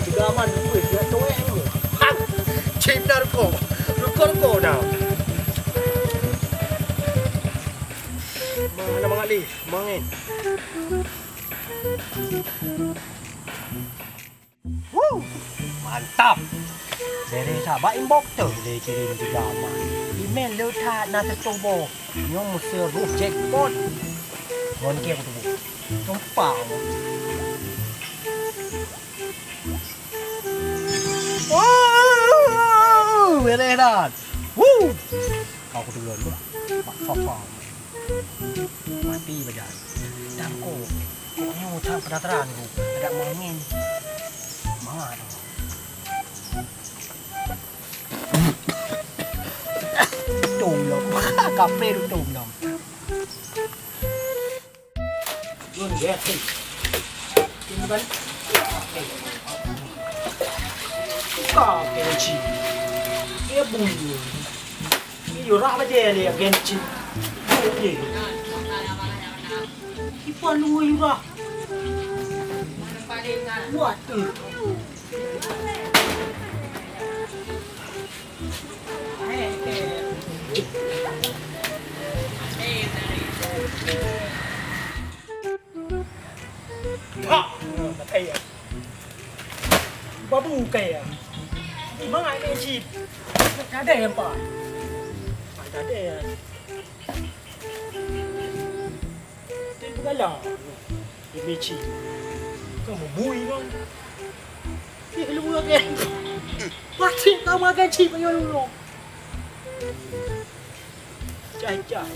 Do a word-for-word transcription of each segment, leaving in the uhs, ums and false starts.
Sudah aman, gue sudah tuwek ni. Hang, cip dah rukok. Rukok-rukok dah. Mana mangat lé, mangén. Woo! Mantap! Bèrèh that bak inbox teuh lé kirim tiga ma. Email le that na teutuboh. Nyoe meusé roh jackpot. Ngon kèe kutuboh. Tumpang. Woo! Bèrèh that. Woo! Kau kuteulon tu. Bak sofa. Mati bajai. Dan ko, ko nyoe cang penasaran ko. Ada mangén. Mangat. Tolong. Kafe tu tolong. Lôn gèt. Ini kan. Buka kenci. Dia bunyi. Ini yurah aja ya, dia kenci. Oke. Ipa lu yurah. Buat tu. Ha! Kaya. Babu kaya. Di mana ni, Cip? Ada yang, Pak? Ada yang. Tem pegala. Di Meci. Kamu bui kan? Ih, lu makan. Pasti kau makan cip ayo lu. Cah-cah.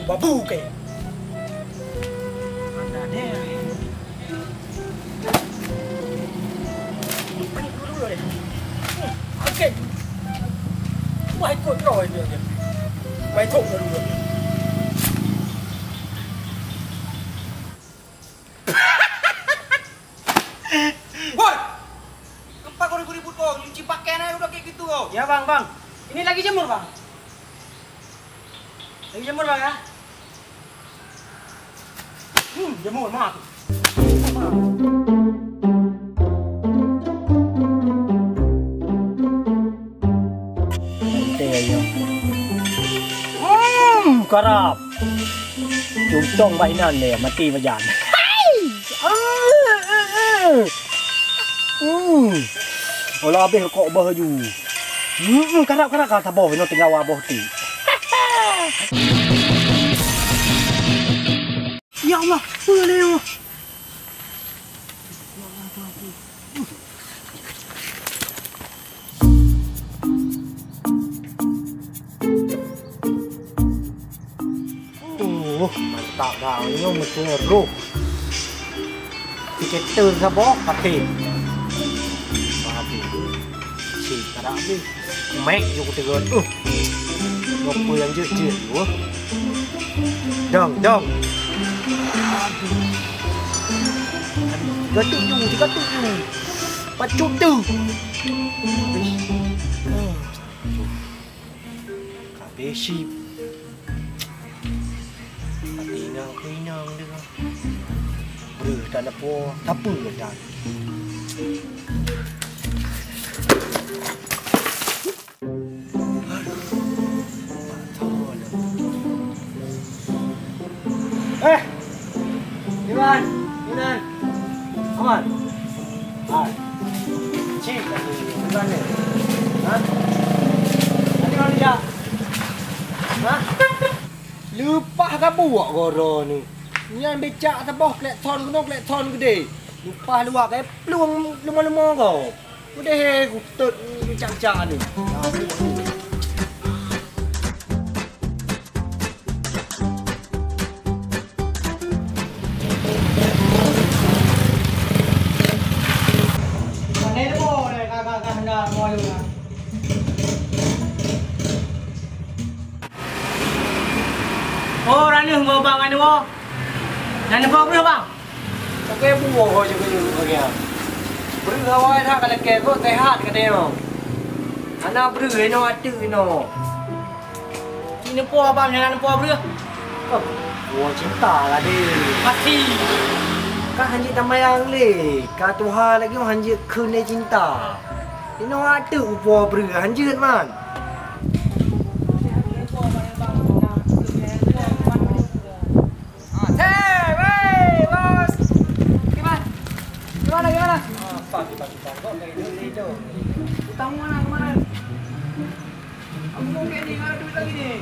Babu ke? Ada deh. Panik dulu deh. Hmm, oke. Wah, ikut terus dia. Wah, ikut dulu. Woi! Keupeue kau ribut-ribut kau? Nyuci pakaian aja udah kayak gitu kau. Ya, Bang, Bang. Ini lagi jemur, Bang. Lagi jemur, Bang, ya. Hmm, jemur, Bang. Teh ayo. Hmm, karap. Cuntong bak inan deh, mati bajan. Hai! Ah, ah, ah. Hmm. Olah habéh rukok beuh ju. Hmm, karap, karap, karap, saboh, inoe tinggai waboh ti. Ya Allah, peue lé nyoe? Oh, mantap dah. Nyoe meucue roh. Pike teu saboh, paten. Wah, habéh. Cit, kada habéh. Mek ju kuteugon. Uh. Nyoe peue nyang jeuet-jeuet, uh. Dong, dong. Aduh. Tiga tujuh, tiga tujuh. Pacut tu. Ka habéh sip. Até inong keu inong deuh. Breuh tan apo, tapeue tan. Eh, Iwan, Inan, Aman. Hai. Cik, Iwan ni. Ha? Tadi mana dia? Ha? Leupah ka buok goro ni. Nyan becak saboh klek thon keunoe, klek thon keudeh. Leupah luwak kai plueng leumo-leumo gob. Udeh kutot cak-cak ni. Oh, ranuh mo bang anu wo. Nan neuko breuh bang. Oke, buoh ho je keu lôn, oke. Breuh awai that ka lakée kok sehat ka teurimong. Hana breueh inoe ateueh inoe. Ci neupo abang, hana neupo breueh. Kah, cinta lah deh. Pasti. Kah hanjeuet tamayang lé. Ka tuha lagèe hanjeuet kheun lé cinta. Inoe ateueh upo breueh hanjeuet man. Ah, cek, weh, bos. Gimana? Gimana, gimana? Apa kita, kita kok kayak gini tuh? Utang mana kemarin? Aku mau kayak nih, nggak ada duit lagi nih.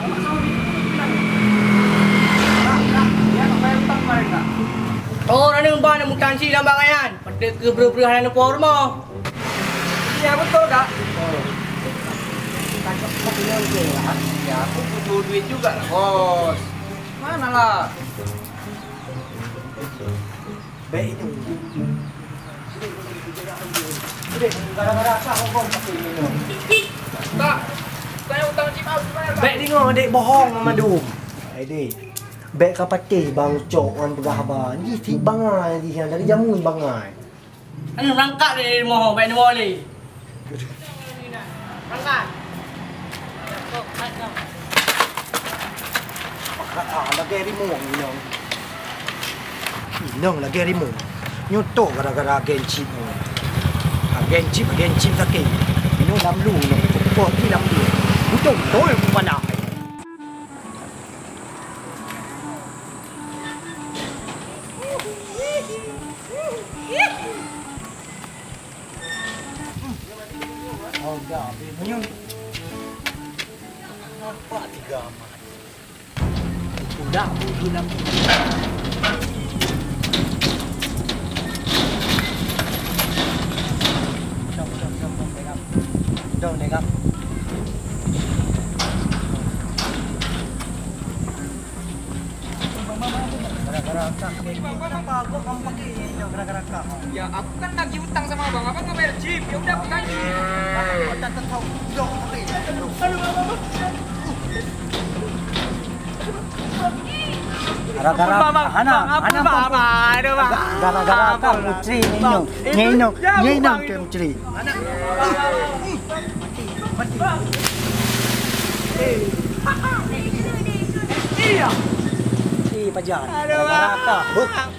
Anak sama bini aku bilang. Kak, Kak, dia nggak bayar utang kemarin, Kak. Oh, na neuba na meutansi lam bangai nyan. Padahai keu breueh-breueh hana neupo rumoh. Iya, betul, Kak. Oh. Tangkap satu yang jelas. Ya, aku butuh duit juga lah, Bos. Mana lah? Baik itu. Sudah, gara-gara apa kau pakai minum? Kak, saya utang cip aku bayar, Kak. Baik dengar, dek bohong sama dum. Eh, dek. Baik kau pakai bang cok orang peugah haba. Ni si bangai ni yang dari jamun bangai. Anu, rangkak lé moh, bèk neuwoe lé. Rangkak. Ah, lagèe rimong inong. Inong lagèe rimong. Nyoe toh gara-gara agen chip nyoe. Agen chip, agen chip sakét. Inong lam lu inong. Koh pi lam lu. Beutôi, beutôi, kepala. Oh, dah, habis minum. Nampak tiga amat. Udah, udah, udah. Udah, udah, udah, udah, udah. Udah, udah, udah. Gara-gara kah. Kenapa gua kamu pakai ini gara-gara kah? Ya, aku kan lagi utang sama abang. Abang nggak bayar chip. Ya udah, aku ganti. Aduh, abang, abang. Gara-gara ampun, Bang, Bang. Hana, Bang, ampun, hana, Bang, ampun. Bang. Aduh, Bang. Gara-gara kah, Bang. Putri, Bang. Nino. Itu Nino, ya, Nino, Bang, ke itu. Putri. Anak. Mati, mati. Eh. Iya. Eh, pajan. Aduh, Neraka. Bang.